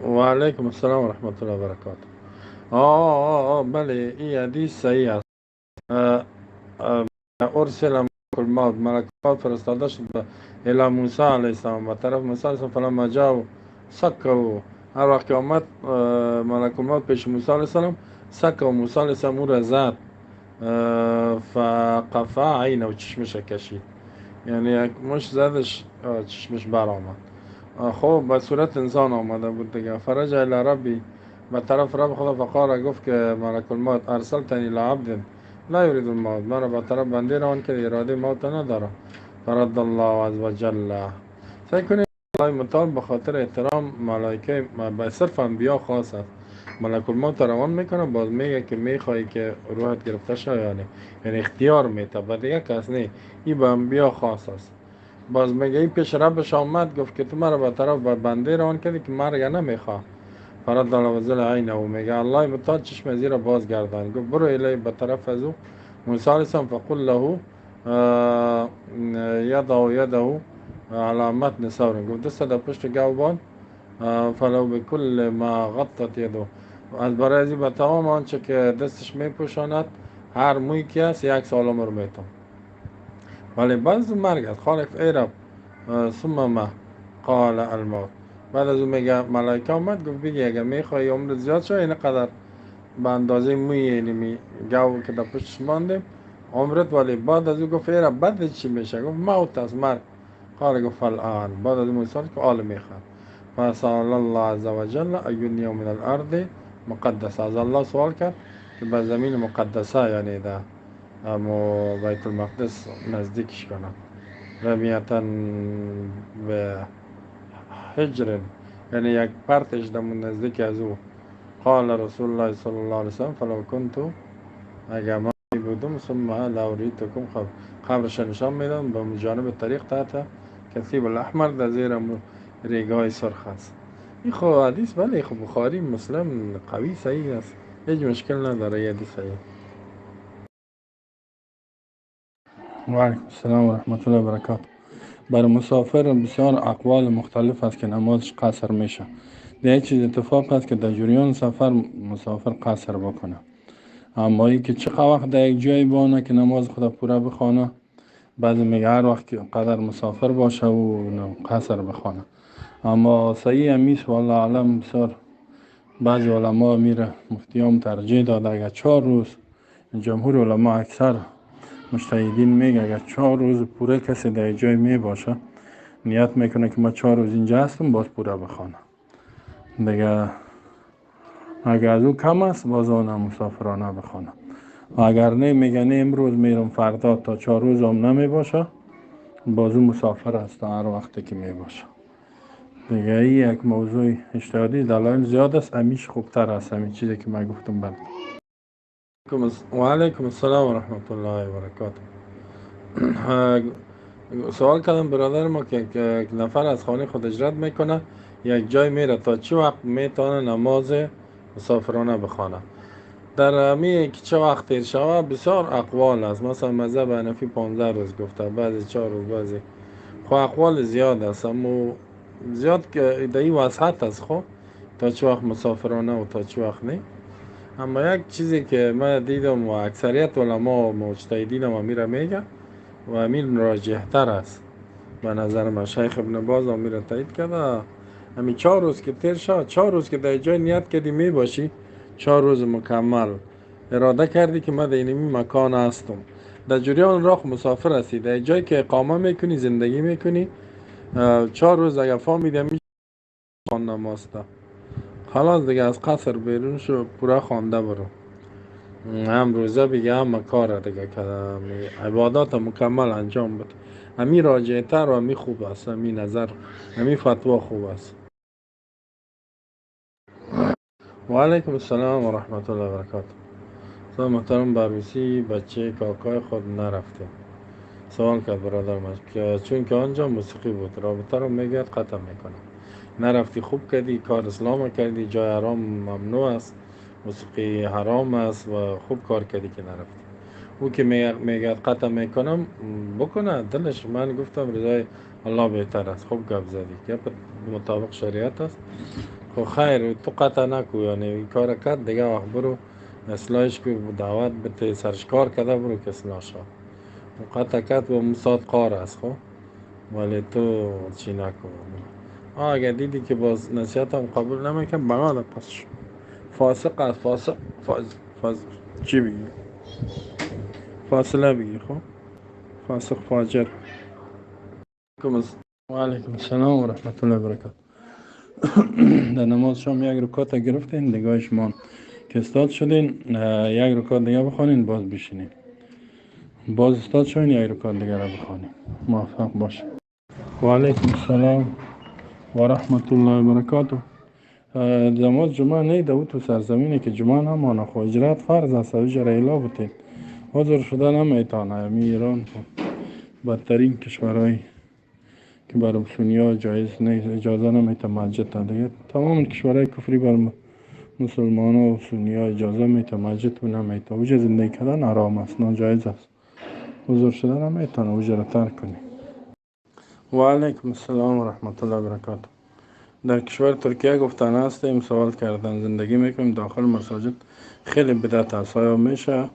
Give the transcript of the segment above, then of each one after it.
و علیکم السلام و رحمت الله و برکاته. آه بله، این حدیث صحیح است. ارسل ملک الموت، ملک الموت فرستاده شد الی موسی علیه السلام، به طرف موسی علیه السلام. فلما جاء صکه، هر وقت که آمد ملک الموت پیش موسی علیه السلام، صکه موسی علیه السلام او را زد، فقفع عینه، و چشمش کشید، یعنی یک مش زدش چشمش برآمد. خب به صورت انسان آمده بود دیگه. فرجع الی ربی، به طرف رب خدا، فقال، گفت که ملک الموت ارسلتنی الی عبد لا یرید الموت، مرا به طرف بنده روان که اراده موت نداره. فرد الله عز وجل. سعی کنید الله متعال به خاطر احترام ملائکه به صرف انبیا خاص است، ملک الموت روان میکنه، باز میگه که میخوای که روحت گرفته شه، یعنی اختیار میته به دیگه کس نه، این به انبیا خاص است. باز میگه این پیش ربش آمد، گفت که تو مرا به طرف بنده روان کردی که مرگ نمیخواه. فرد الله وزل عینه، و میگه الله متعال چشم از را باز گردان، گفت برو الی به طرف از او موسی علیه السلام، فقل له یضع یده علی متن ثور، گفت دست در پشت گوبان، فلو بکل ما غطت یده، از برای از به تمام آنچه که دستش میپوشاند هر موی که است یک سال عمر میتم. ولی بعض مرگ است. خالق ای رب ثم ما قال الموت. بعد از اون میگه ملائکه آمد گفت بگی اگه میخوای عمر زیاد شه این قدر به اندازه موی یعنی گاو که در پشتش ماندیم عمرت. ولی بعد از او گفت ای رب بعد چی میشه؟ گفت موت است، مرگ. قال گفت فالآن، بعد از موسی که آل میخواد. فسأل الله عز وجل ان من الارض مقدسه، از الله سوال کرد که به زمین مقدسه یعنی در بیت المقدس نزدیکش کنه، رمیتا به حجر، یعنی یک پرتش در نزدیک از او. قال رسول الله صلی الله علیه وسلم فلو کنت، اگر ما بودم ثم لاوریتکم، خب قبرش نشان میدم به جانب طریق تحت کثیب الاحمر، در زیر ریگای سرخ است. این خب حدیث بله، خب بخاری مسلم قوی صحیح است، هیچ مشکل نداره، یه حدیث صحیح. و علیکم السلام و رحمت الله و برکاته. برای مسافر بسیار اقوال مختلف است که نمازش قصر میشه. در یک چیز اتفاق است که در جریان سفر مسافر قصر بکنه، اما ای که چه وقت در یک جای بانه که نماز خدا پوره بخوانه، بعضی میگه هر وقت که قدر مسافر باشه و قصر بخوانه. اما صحیح همیست والله اعلم، بسیار بعضی علما میره مفتیام ترجیح داده اگر 4 روز، جمهور علما اکثر مجتهدین میگه اگر 4 روز پوره کسی در جای می باشه نیت میکنه که ما 4 روز اینجا هستم باز پوره بخوانه دیگه. اگر از او کم است باز آن مسافرانه بخوانه، و اگر نه میگه نه امروز میرم فردا تا 4 روز هم نمی باشه، باز او مسافر است تا هر وقتی که می باشه دیگه. این یک موضوع اجتهادی، دلایل زیاد است، امیش خوبتر است همین چیزی که من گفتم. بعد و علیکم السلام و رحمت الله و برکاته. سوال کردم برادر ما که یک نفر از خانه خود هجرت میکنه یک جای میره، تا چه وقت میتونه نماز مسافرانه بخوانه؟ در همی که چه وقت تیر شوه بسیار اقوال است. مثلا مذهب حنفی 15 روز گفته، بعضی 4 روز، بعضی خب اقوال زیاد است، اما زیاد که در این وسط است خب تا چه وقت مسافرانه و تا چه وقت نه. اما یک چیزی که من دیدم و اکثریت علما و مجتهدین هم میره میگه و امین راجح تر است به نظر من، شیخ ابن باز هم میره تایید کرده، همین 4 روز که تیر شد، 4 روز که در جای نیت کردی می باشی، 4 روز مکمل اراده کردی که من در اینمی مکان هستم، در جریان راه مسافر هستی، در جایی که اقامه میکنی زندگی میکنی، 4 روز اگر فهمیدی می نماز تا خلاص دیگه از قصر بیرون شو پورا خوانده برو، هم روزه بگه هم کار دیگه که عبادات مکمل انجام بده. همی راجع تر و همی خوب است، همی نظر همی فتوا خوب است. و علیکم السلام و رحمت الله و برکاته. سلام محترم، بروسی بچه کاکای خود نرفته. سوال کرد برادر من که چون که آنجا موسیقی بود رابطه رو میگه قطع میکنه. نرفتی خوب کردی، کار اسلام کردی، جای حرام ممنوع است، موسیقی حرام است و خوب کار کردی که نرفتی. او که میگه قطع میکنم بکنه دلش، من گفتم رضای الله بهتر است، خوب گپ زدی، گپ مطابق شریعت است. خب خیر تو قطع نکو، یعنی این کار کرد دیگه وقت برو اصلاحش که دعوت بده سرش کار کرده برو که اصلاح شد. قطع کرد و مساد قار است خب، ولی تو چی نکو. اگه دیدی که باز نصیحت هم قبول نمیکن بنا پس شو. فاسق است، فاسق فاس چی بگی؟ فاصله بگی خب، فاسق فاجر. و علیکم السلام و رحمت الله و برکاته. در نماز شام یک رکعت گرفتین نگاه شما که استاد شدین یک رکعت دیگه بخوانین باز بشینین، باز استاد شدین یک رکعت دیگه را بخوانین. موفق باشه. و علیکم السلام و رحمت الله و برکاته. نماز جمعه نه دو تو سرزمینی که جمعه نمانه، خو اجرات فرض است، اجرا اعلا بودین حضور شده نمیتانه. امی ایران بدترین کشورهای که برای سنیا جایز نیست، اجازه نمیته مسجد دیگه. تمام کشورهای کفری بر مسلمان و سنیا اجازه میته مسجد و نمیته. اوجه زندگی کردن حرام است، ناجایز است، حضور شده نمیتانه، اوجه را ترک کنی. و علیکم السلام و رحمت الله و برکاته. در کشور ترکیه گفتن هستیم، سوال کردن زندگی میکنیم داخل مساجد خیلی بدعت است، آیا میشه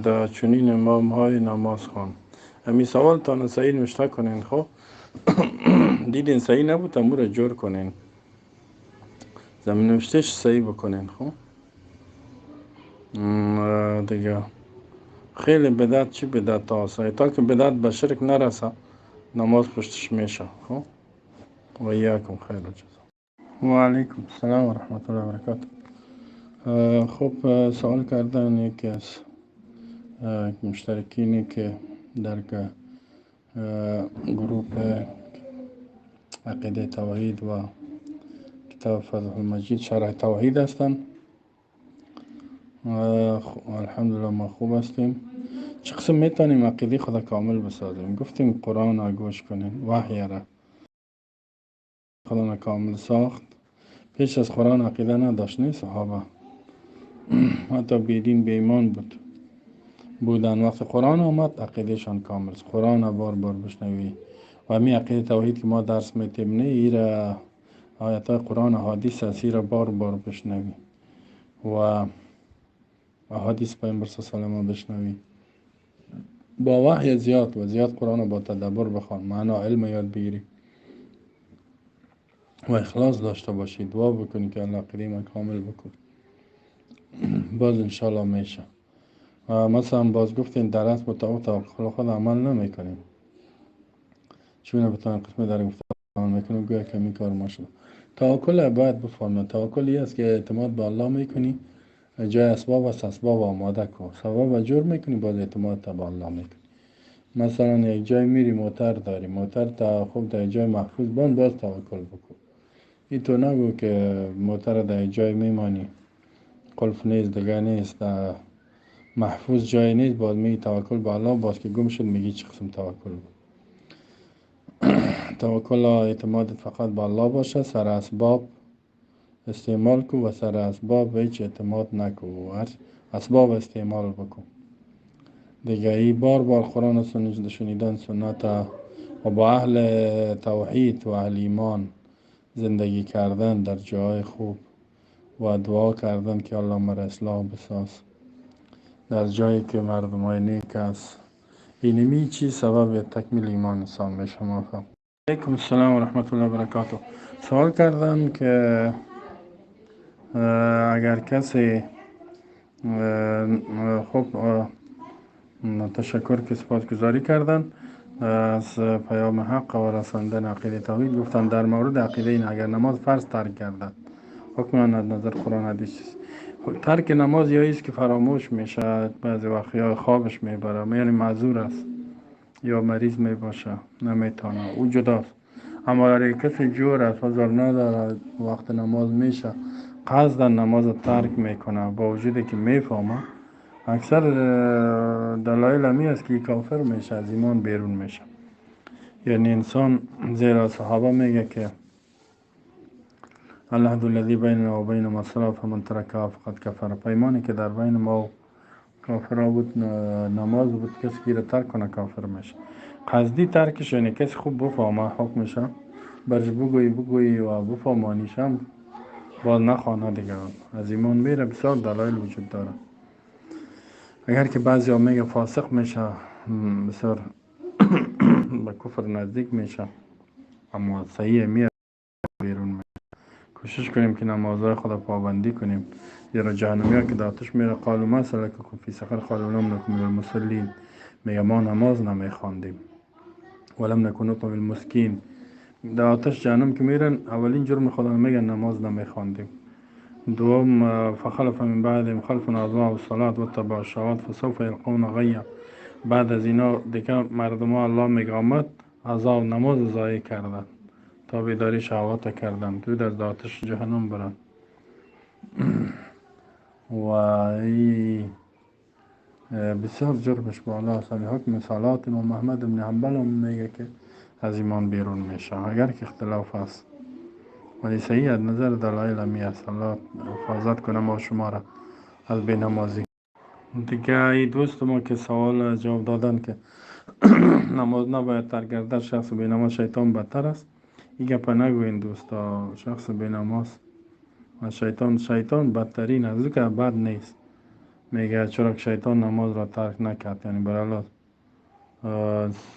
در چنین امام های نماز خوان؟ امی سوال تان صحیح نوشته کنین خب. دیدین صحیح نبود امور را جور کنین، زمین نوشتهش صحیح بکنین خب دیگه. خیلی بدعت چی بدعت هست، تا که بدعت به شرک نرسه نماز پشتش میشه خب. و ایاکم خیر الجزا. و علیکم السلام و رحمت الله و برکاته. خب سوال کردن یکی از مشترکینی که در گروه عقیده توحید و کتاب فتح المجید شرح توحید هستند. الحمدلله ما خوب هستیم. چه قسم میتونیم عقیده خود کامل بسازیم؟ گفتیم قرآن را گوش کنیم، وحی را خدا کامل ساخت. پیش از قرآن عقیده نداشت نه صحابه، حتی بیدین بی ایمان بود بودن. وقت قرآن آمد عقیدهشان کامل. قرآن بار بار بشنوی و می عقیده توحید که ما درس میتیم نه ایره آیت های قرآن حدیث است، ایره بار بار بشنوی و احادیث پیامبر صلی الله علیه و بشنوی با وحی زیاد و زیاد قرآن با تدبر بخوان، معنا علم یاد بگیری و اخلاص داشته باشی، دعا بکنی که الله عقیده ما کامل بکن، باز انشالله میشه. مثلا باز گفتین در اصل با توکل خود عمل نمیکنیم، چون بتون قسم در گفت عمل میکنیم گویا که می کار ما شد. توکل باید بفهمیم توکل این است که اعتماد به الله میکنی، جای اسباب است، اسباب آماده کن، سبب جور میکنی، باز اعتماد به الله میکنی. مثلا یک جای میری موتر داری، موتر تا خوب در جای محفوظ بان، باز توکل بکن. این تو نگو که موتر در جای میمانی، قلف نیست دیگه نیست، محفوظ جای نیست، باز می توکل به الله، باز که گم شد میگی چه قسم توکل بود. توکل اعتماد فقط به الله باشه، سر اسباب استعمال کو و سر اسباب هیچ اعتماد نکو، هر اسباب استعمال بکن دیگه. ای بار بار قرآن شنیدن، سنت و با اهل توحید و اهل ایمان زندگی کردن در جای خوب و دعا کردن که الله مرا اصلاح بساز در جایی که مردم های نیک است. اینمی چیز سبب تکمیل ایمان انسان میشه. موفق. علیکم السلام و رحمت الله و برکاته. سوال کردن که اگر کسی خب تشکر که سپاسگزاری کردن از پیام حق و رساندن عقیده توحید، گفتن در مورد عقیده این اگر نماز فرض ترک کردن حکم آن از نظر قرآن حدیث چیست؟ ترک نماز یا است که فراموش میشه بعضی وقت، یا خوابش میبره، یعنی معذور است یا مریض میباشه نمیتونه، او جداست. اما اگر کسی جور است، حضور نداره، وقت نماز میشه قصدا نماز ترک میکنه با وجودی که میفهمه، اکثر دلایل همی است که کافر میشه، از ایمان بیرون میشه. یعنی انسان، زیرا صحابه میگه که العهد الذی بیننا و بین الصلاة فمن ترکها فقد کفر، پیمانی که در بین ما و کافرها بود نماز بود، کسی که را ترک کنه کافر میشه. قصدی ترکش یعنی کسی خوب بفهمه حکمشه برش بگویی و بفهمانیش هم باز نخوانه دیگه از ایمان میره. بسیار دلایل وجود داره. اگر که بعضی ها میگه فاسق میشه، بسیار به کفر نزدیک میشه، اما صحیح میره بیرون میشه. کوشش کنیم که نمازهای خود پابندی کنیم، زیرا جهنمی ها که در آتش میره قالوا ما سلککم فی سقر قالوا لم نکن من المصلین، میگه ما نماز نمیخواندیم، ولم نکن نطعم المسکین. در آتش جهنم که میرن اولین جرم خدا میگن نماز نمیخواندیم. دوم فخلف من بعدهم خلف اضاعوا الصلاة واتبعوا الشهوات فسوف یلقون غیا. بعد از اینا دیگه مردم ها الله میگه آمد عذاب نماز ضایع کردن، تابعداری شهوات کردن، تو در آتش جهنم برن. و ای بسیار جرمش بالا است. حکم صلات امام احمد بن حنبل هم میگه که از ایمان بیرون میشه، اگر که اختلاف است، ولی صحیح از نظر دلایل همی است. الله حفاظت کنه ما شما را از بینمازی. دیگه ای دوست ما که سوال جواب دادن که نماز نباید ترک گردد، شخص بینماز شیطان بدتر است. این گپ نگوین دوستا، شخص بینماز و شیطان بدترین از او که بد نیست. میگه چرا که شیطان نماز را ترک نکرد، یعنی برای الله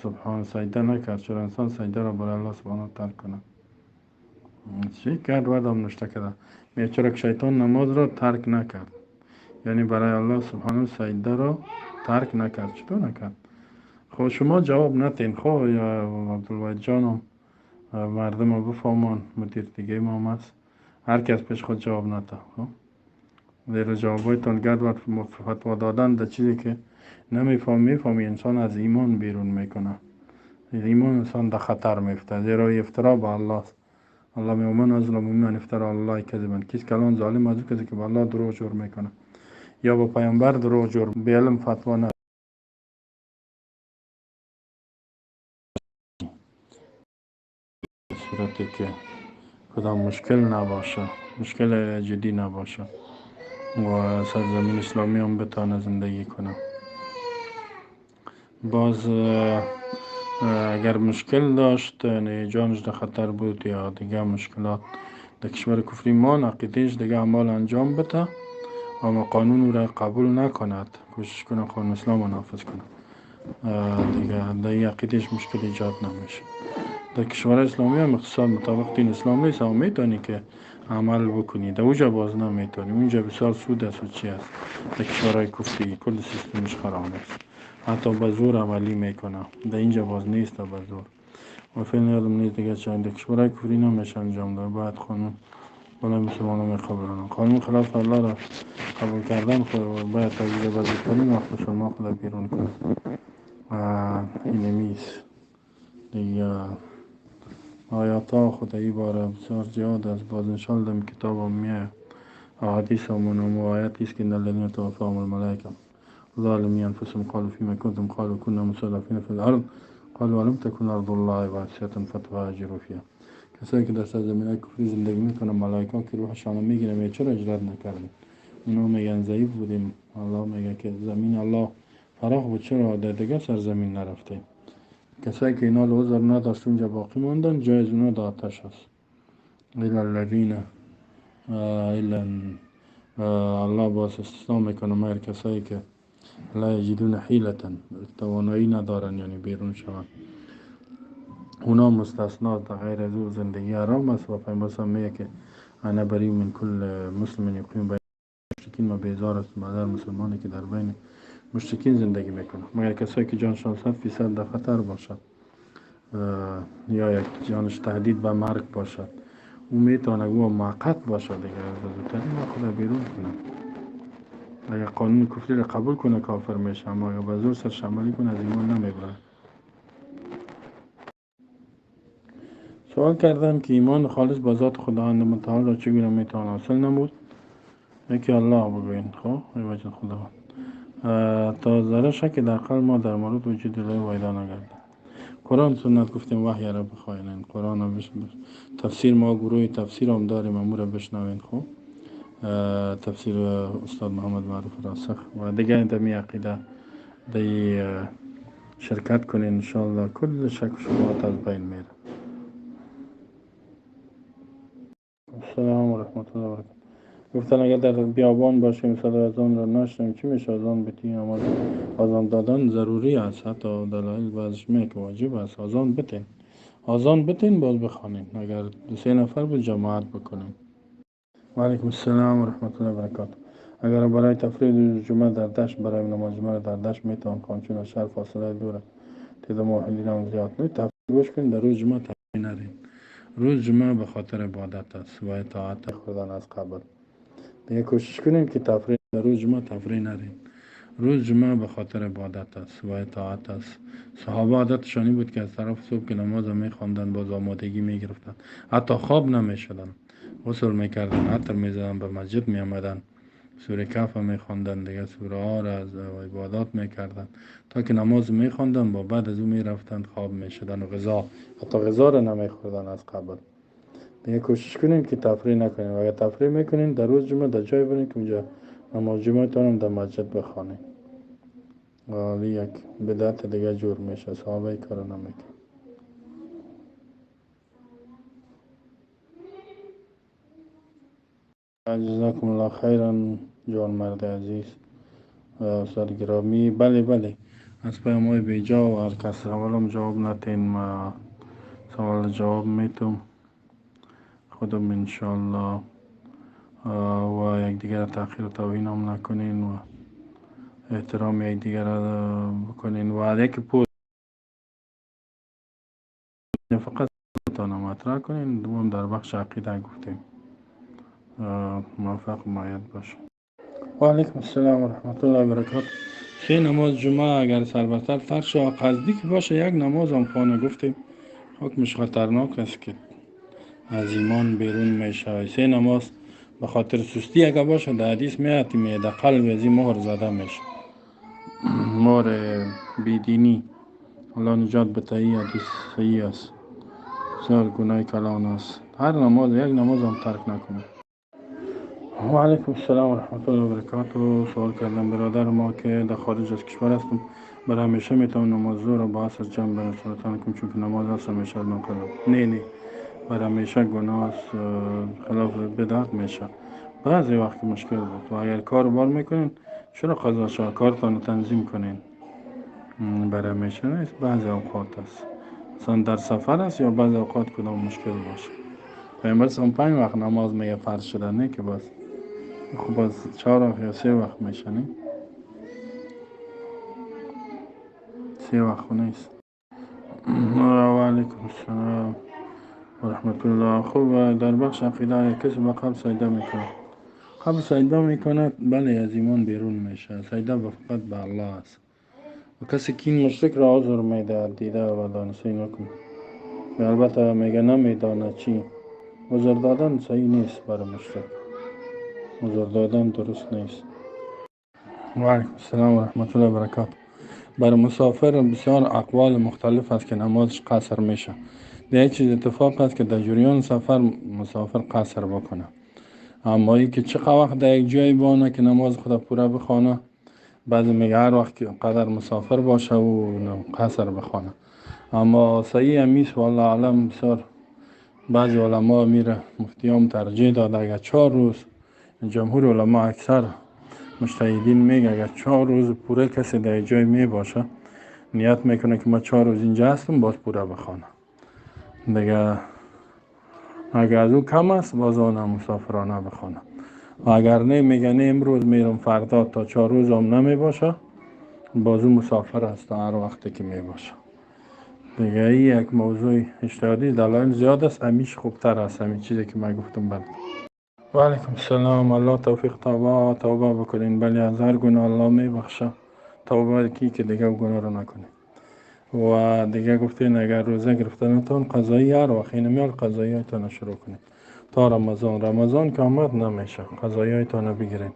سبحان سجده نکرد، چرا انسان سجده را برای الله سبحانه ترک کنه؟ چی کرد وردم نشته کرده. میگه چرا که شیطان نماز را ترک نکرد، یعنی برای الله سبحانه سجده را ترک نکرد. چطور نکرد؟ خب شما جواب نتین. خب یا عبدالواحد جانم مردم رو بفهمان، مدیر دیگه ما است، هر کس پیش خود جواب نده. خب زیرا جوابایتان گرد و فتوا دادن در چیزی که نمیفهمی میفهمی انسان از ایمان بیرون میکنه، ایمان انسان در خطر میفته، زیرا افترا به الله است. الله میگه من اظلم ممن افترا علی الله کذبا، کس کلان ظالم از او کسی که به الله دروغ جور میکنه یا به پیامبر دروغ جور، به علم فتوا نه. صورتی که کدام مشکل نباشه، مشکل جدی نباشه و سرزمین اسلامی هم بتانه زندگی کنه. باز اگر مشکل داشت، یعنی جانش در خطر بود یا دیگه مشکلات در کشور کفری ما، عقیدهش دیگه اعمال انجام بده اما قانون را قبول نکند، کوشش کنه قانون اسلام رو نافذ کنه، دیگه در عقیدهش مشکل ایجاد نمیشه. در کشور اسلامی هم اقتصاد مطابق دین اسلامی است، میتونی که عمل بکنی، در اونجا باز نمیتونی، اونجا بسیار سود است و چی است. در کشورهای کفری کل سیستمش خراب است، حتی به زور عملی میکنه، در اینجا باز نیست به زور. و فعلا یادم نیست دیگه چند در کشورهای کفری نمیشه انجام داد. باید قانون بالای مسلمان ها میقبولن، قانون خلاف الله را قبول کردن خود باید تا بزرگترین وقت مسلمان خود بیرون کنه. اینمیست دیگه. آیات ها خدایی باره بسیار زیاد است. باز انشاءالله در کتاب هم میه احادیث هم و آیاتی است که ان الذین توفاهم الملائکه ظالمی انفسهم قالوا فيما كنتم قالوا كنا مستضعفین فی الارض قالوا الم تكن ارض الله واسعة فتهاجروا فيها. کسایی که در سرزمین کفری زندگی میکنن، ملائکه که روحشان میگیره میگه چرا هجرت نکردیم؟ اونا میگن ضعیف بودیم. الله میگه که زمین الله فراخ بود، چرا در دیگه سرزمین نرفتیم؟ کسایی که اینا عذر نداشت اونجا باقی ماندن، جای از اونا در آتش است. الا الذین الا الله باز استثنا میکنه مگر کسایی که لا یجدون حیلة، توانایی ندارن یعنی بیرون شوند، اونا مستثنا، در غیر از او زندگی حرام است. و پیامبر میگه که انا بری من کل مسلم یقیم بین مشرکین، ما بیزار است مادر مسلمانی که در بین مشرکین زندگی میکنه، مگر کسایی که جانشان 100% در خطر باشد یا یک جانش تهدید به مرگ باشد، او میتونه او موقت باشد دیگه، زودترین وقت خود بیرون کنه. اگر قانون کفری را قبول کنه کافر میشه، اما اگر به زور سرش عملی کنه از ایمان نمیبره. سوال کردن که ایمان خالص به ذات خداوند متعال را چگونه میتوان حاصل نمود؟ یکی الله بگوین. خب ای وجه خداوند تا ذره شک در قلب ما در مورد وجود الهی وایدا نگردد. قرآن سنت گفتیم وحی را بخواین، قرآن را تفسیر ما گروه تفسیر هم داریم، امور را بشنوین. خب تفسیر استاد محمد معروف راسخ و دیگه دمی عقیده دی شرکت کنین انشاءالله، کل شک و شبهات از بین میره. السلام و رحمت الله و برکاته. گفتن اگر در بیابان باشیم صدای اذان را نشنویم چی میشه؟ اذان بتیم؟ اما اذان دادن ضروری است، حتی دلایل بعضش میگه که واجب است. اذان بتین، اذان بتین باز بخوانین. اگر 2-3 نفر بود جماعت بکنین. و علیکم السلام و رحمت الله و برکاته. اگر برای تفریح جمعه در دشت، برای نماز جمعه در دشت میتوان خواند، چون از شهر فاصله دور است، تعداد موحدین هم زیاد نیست. تفریح گوش کنین، در روز جمعه تفریح نرین. روز جمعه به خاطر عبادت است و اطاعت خوردن از قبل. دیگه کوشش کنیم که تفریح در روز جمعه تفریح نرین. روز جمعه به خاطر عبادت است و اطاعت است. صحابه عادتشان این بود که از طرف صبح که نماز میخواندن باز آمادگی میگرفتن، حتی خواب نمیشدن، غسل میکردن، عطر میزدن، به مسجد میآمدن، سوره کهف میخواندن، دیگه سوره ها را از عبادات میکردن تا که نماز میخواندن، با بعد از او میرفتن خواب میشدن و غذا، حتی غذا را نمیخوردن از قبل. دیگه کوشش کنیم که تفریح نکنیم. اگر تفریح میکنیم در روز جمعه در جای بریم که اونجا نماز جمعه تانم در مسجد بخوانیم. ولی یک بدعت دیگه جور میشه، صحابه کارو نمیکنه. جزاکم الله خیرا جان مرد عزیز، استاد گرامی. بله بله، از پیام های بیجا و هر کس سوالم جواب نتین، ما سوال جواب میتم خودم انشالله. و یکدیگر تأخیر و توهین هم نکنین و احترام یکدیگر را بکنین و یک پوست فقط تانه مطرح کنین. دوم در بخش عقیده گفتیم. موفق ماید باشه. و علیکم السلام و رحمت الله و برکاته. سه نماز جمعه اگر سر به سر ترک شود قصدی که باشه، یک نماز هم خانه گفتیم حکمش خطرناک است که از ایمان بیرون میشه. سه نماز به خاطر سستی اگر باشه، در حدیث میاد در قلب از این مهر زده میشه، مهر بیدینی. الله نجات بده. این حدیث صحیح است، بسیار گناه کلان است. هر نماز، یک نماز هم ترک نکنه. و علیکم السلام و رحمت الله و برکاته. سوال کردم برادر ما که در خارج از کشور هستم، برای همیشه میتونم نماز ظهر را با عصر جمع برسونم کنم، چون که نماز عصر همیشه من قضا. نه نه، برای همیشه گناه است، خلاف بدعت میشه. بعضی وقت مشکل بود و اگر کار بار میکنین چرا قضا شد، کارتان تنظیم کنین. برای همیشه نیست، بعضی اوقات است، مثلا در سفر است یا بعضی اوقات کدام مشکل باشه. پیامبر صلی 5 وقت نماز میگه فرض شده، نه که بس خب از 4 وقت یا 3 وقت میشه، نه 3 وقت نیست. و علیکم السلام و رحمت الله. خب در بخش عقیده کسی به قبل سجده میکنه، قبل سجده میکنه، بله از ایمان بیرون میشه. سجده فقط به الله است و کسی که این مشرک را عذر میده، دیده و دانسته نکنه، البته میگه نمیدانه چی. عذر دادن صحیح نیست برای مشرک، عذر دادن درست نیست. و علیکم السلام و رحمت الله و برکاته. برای مسافر بسیار اقوال مختلف است که نمازش قصر میشه. در یک چیز اتفاق است که در جریان سفر مسافر قصر بکنه، اما ای که چه وقت در یک جایی بانه که نماز خود پوره بخوانه، بعضی میگه هر وقت که قدر مسافر باشه و قصر بخوانه. اما صحیح همیست والله اعلم. بسیار بعضی علما میره مفتیام ترجیح داده اگر 4 روز، جمهور علما اکثر مجتهدین میگه اگر 4 روز پوره کسی در جای می باشه، نیت میکنه که ما 4 روز اینجا هستم، باز پوره بخوانه دیگه. اگر از او کم است باز آن مسافرانه بخوانه، و اگر نه میگه نه امروز میرم فردا تا 4 روز هم نمی باشه، باز او مسافر است تا هر وقتی که می باشه دیگه. این یک موضوع اجتهادی، دلایل زیاد است، همیش خوبتر است همین چیزی که من گفتم. بعد و علیکم السلام. الله توفیق توبه توبه بکنین. بله از هر گناه الله میبخشه، توبه کی که دیگه گناه رو نکنه. و دیگه گفتین اگر روزه گرفتنتون قضایی هر وقت اینمیال قضایی هایتان شروع کنید تا رمضان. رمضان که آمد نمیشه، قضایی هایتان بگیرین.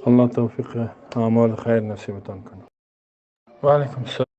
الله توفیق اعمال خیر نصیبتان کنه. و علیکم السلام.